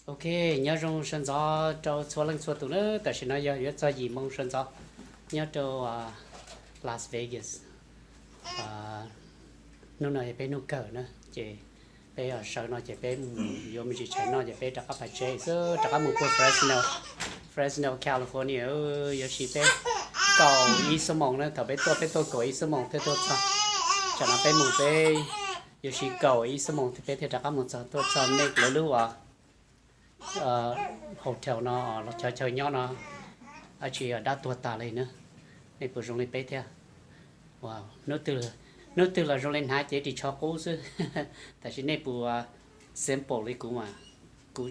Ok, nyob zoo sawv ntxov rau txhua leej txhua tus na. Tam sim no yog yuav txog yim moo sawv ntxov nyob rau Las Vegas. Hnub no yog peb hnub kawg na, ces peb sawv no ces peb mus yuav me ntsis tshais noj ces peb rov qab pais tsev xwb, rov qab mus puag Fresno, Fresno, California. Yuav siv peb kaum ib xuab moos na, thaum peb tuaj peb tuaj kaum ib xuab moos thiaj tuaj txog. Tsam no peb mus peb yuav siv kaum ib xuab moos peb thiaj rov qab mus txog, tuaj txog Nick lawv lub hotel no, los chaw chaw nyob no, dab tsi dab tuag tas li na. Nej puas zoo li peb thiab? Hnub twg los zoo li hnav cev ris tsho qub xwb. Tam sim nej puas simple li kuv mas, kuv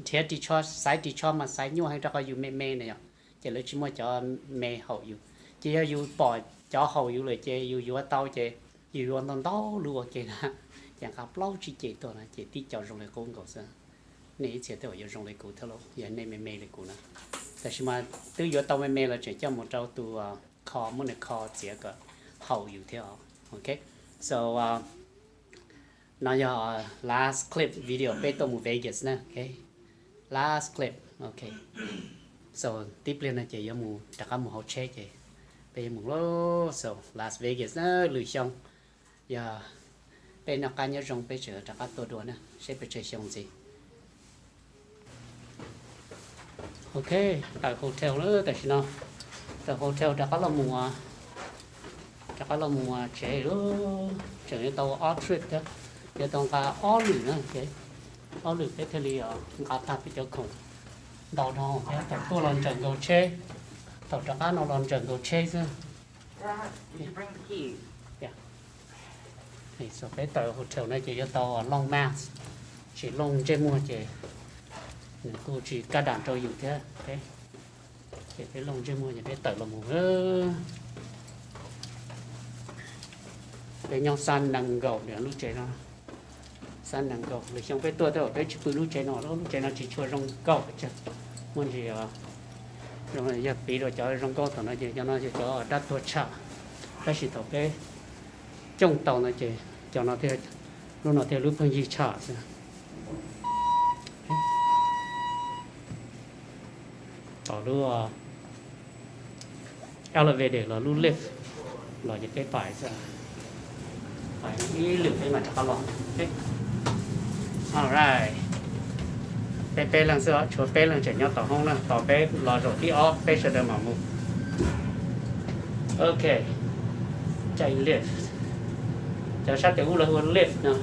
nrhiav ris tsho, xaiv ris tsho mas xaiv nyuaj heev rau qhov yus me me na yom, ces lawv tsis muaj cov me haum yus. Ces yog yus pom cov haum yus lawm ces yus yuav tau ces yus yuav ntau ntau lub ua ke na, ces nqa plaub tsib cev tuaj na ces tib co zoo li qub nkaus xwb. Nej ib txhia tej uas yuav zoo li kuv thiab lauj, yog nej me me li kuv na. Tab sis mas twb yuav tau me me los tseem coj mus rau tus kho, muab nws kho txiav kom haum yus thiab os. Ok, so no yog last clip video peb tuaj mus Vegas na. Ok, last clip. Ok, so tib pliag no ces yuav mus rov qab mus hauv tsheb ces peb yuav mus lauj. So Las Vegas na, lwm xyoo yog peb noj qab nyob zoo peb tseem rov qab tuaj dua na, seb pes tsawg xyoo ntxiv. Ok, tawm hotel lawm tam sim no, tawm hotel rov qab los mus, rov qab los mus tsev lawm, tseem yuav tau ua ob trip thiab, yuav tau nqa ob lwm na. Ob lwm peb thiaj li nqa tag peb cov khoom ntau dhau thiab, thaum tuaj los ntsawm nkaus tsheb, thaum rov qab no los ntsawm nkaus tsheb xwb. Peb tawm hotel no ces yuav tau looj mask, tsis looj ntsej muag ces nws kuj tsis kaj dam rau yus thiab. Ces peb looj ntsej muag ces peb tawm los mus. Peb nyob San Diego lub tsev no, San Diego lwm xyoo peb tuaj tej zaum peb tsis pw lub tsev no, lub tsev no tsis tshua zoo nkauj pes tsawg, muaj ntsis yog piv rau cov zoo nkauj tom no ces cov no yog cov dab tuag tshaj, tab sis thaum peb cooj tau no ces cov no thiaj, lub no thiaj lub pheej yig tshaj xwb. Tom lub elevator los lub lift los ces peb pais xwb, pais ib lwm peb mam rov qab los. Alright, peb peb leeg xwb, tshuav peb leeg tseem nyob tom hoob na, tos peb los zaum thib ob peb sawv daws mam mus. Ok, caij lift, cov sab tim ub lawv hu ua lift no,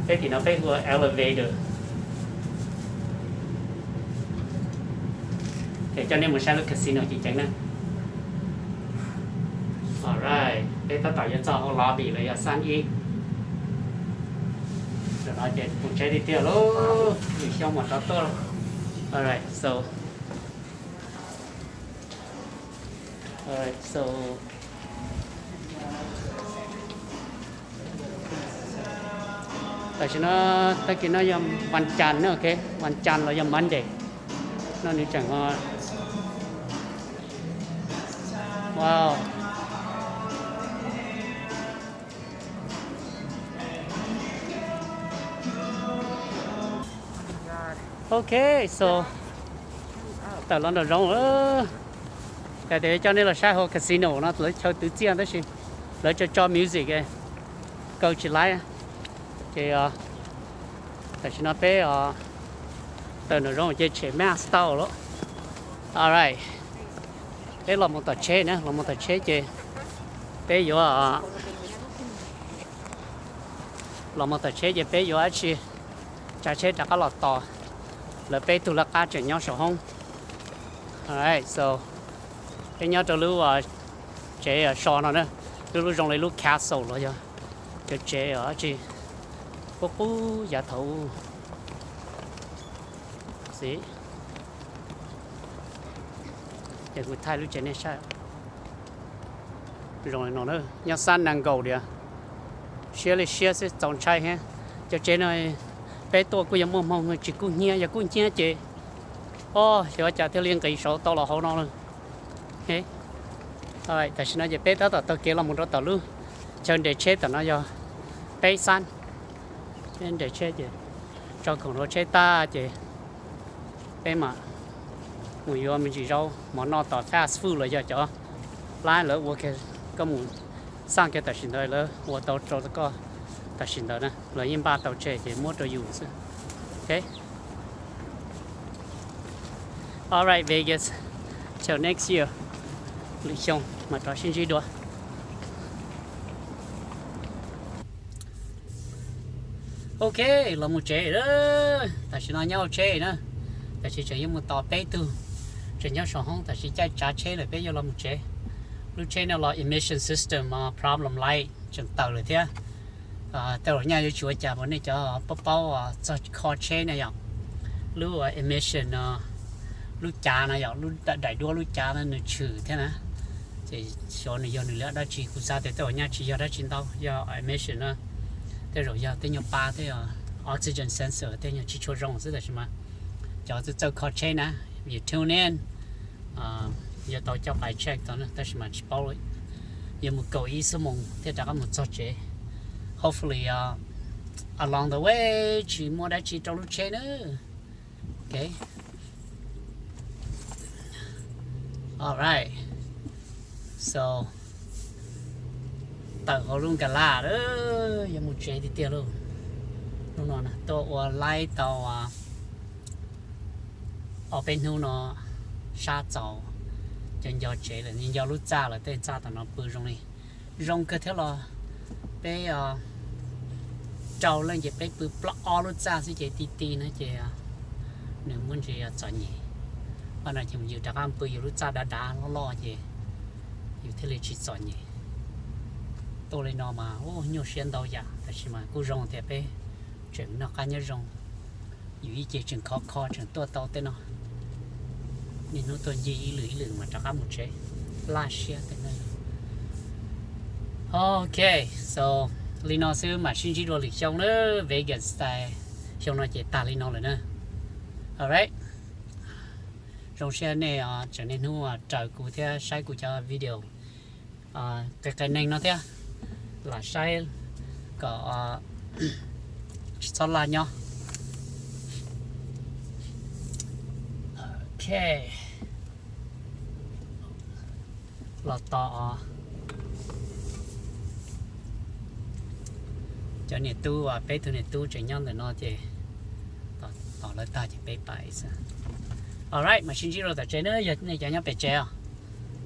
peb tim no peb hu ua elevator. Ces coj nej mus saib lub casino ceev ceev na. Alright, peb tab tom yuav txog hauv lobby los yog xab ib. Tam no ces mus tsev tiag tiag lauj, lwm xyoo mam rov tuaj. Alright, so, alright, so, tam sim no, tag kis no yog vas cas na, ok, vas cas los yog Monday. No nws tseem, wow. Ok, so tawm los nram zoov lawm. Yog tias coj nej los saib hauv casino no lawv chaw twv txiaj tab sis lawv tso tso music kaw tsis laib. Ces tam sim no peb tawm nram zoov ces tshem mask tau lawm. Alright, peb los mus tom tsheb na, los mus tom tsheb ces peb yuav, los mus tom tsheb ces peb yuav dab tsi, tsav tsheb rov qab los tos lawv peb tug lawv qab tseem nyob saum hoob. Alright, so peb nyob rau lub tsev so no na, lub lub zoo li lub castle los yog cov tsev dab tsi qub qub yav thaum ub. Xwb, ces kuv thaij lub tsev nej saib. Zoo li no na, nyob sab Nas Nkaus tiag, siab li siab xwb txaus ntshai thiab. Cov tsev no peb tuaj kuj yog muaj hmoo tsis kub hnyiab, yog kub hnyiab ces, o, xyov cas thiaj li nqis saud tau los hauv no lawm. Tam sim no ces peb tab tom taug kev los mus rau tom lub chaw nres tsheb, tom no yog peb xab. Peb nres tsheb ces tso khoom rau tsheb tag ces Peb mas mus yuav me ntsis zaub mov noj tom fast food los yog cov lab lawv ua kiag, koj mus xaj kiag tam sim ntawd lawv ua tau rau koj tam sim ntawd na, lawv yeej npaj tau tseg ces muab rau yus xwb. Ok. All right, Vegas. Till next year. Lwm xyoo mas rov sib ntsib dua. Ok, los mus tsev lawm. Tam sim no nyob hauv tsheb na. Tam sim tseem yuav mus tos peb tug tseem nyob saum hoob, tam sim caij tsav tsheb lawm, peb yuav los mus tsev. Lub tsheb no los emission system problem light tseem tawm lawm thiab. Tej zaum nyaj yuav tsis ua cas, mas nej cov paub paub txog kho tsheb na yom, lub emission no, lub cav no yom, lub daim duab lub cav no nws tshwm thiab na. Ces xyov nws yog nws li dab tsi, kuv xav tias tej zaum nyaj tsis yog dab tsi ntau, yog emission na. Tej zaum yog tej nyuag pa tej oxygen sensor tej nyuag tsis tshua zoo xwb, tab sis mas cov txawj kho tsheb na, you tune in, yuav tau coj pais check tau na, tab sis mas tsis paub, yuav mus kaum ib xuab moos thiaj rov qab mus txog tsev. Hopefully along the way tsis muaj dab tsi rau lub tsheb na. Ok. All right. So tawm hauv lub nkas laj lawm, yuav mus tsev tiag tiag lauj. Hnub no tuaj ua laib tau ob peb hnub no sab txaus, cov nco tsev lawm, nco lub txaj lawm, tej txaj tom no pw zoo li zoo kawg thiab los peb rau leej ces peb pw plaub ob lub txaj xwb ces ti ti na ces nws muaj ntsis txom nyem. Qhov no ces yus rov qab pw yus lub txaj dav dav loj loj ces yus thiaj li tsis txom nyem. Tuaj li no mas nyuaj siab ntau yam, tab sis mas kuj zoo tias peb tseem noj qab nyob zoo. Yus ib ce tseem khov kho tseem tuaj tau tej no. Niaj hnub tuaj ncig ib lwm ib lwm mas rov qab mus tsev, laj siab tej no. Ok, so li no xwb mam sib ntsib dua lwm xyoo na. Vegas Style xyoo no ces tag li no lawm na. All right. Zoo siab nej tseem niaj hnub raws kuv thiab saib kuv cov video qias qias neeg no thiab, lam saib kom tsis txhob laj nyob. Ok, los tos cov niam tub, peb tug niam tub tseem nyob ntawm no ces tos lawv tag ces peb pais xwb. All right, mam sib ntsib rau tom tsev na, yog nej cov nyob pem tsev os.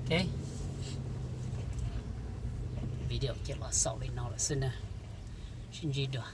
Ok, video ces los xaus li no lawm xwb na. Sib ntsib dua.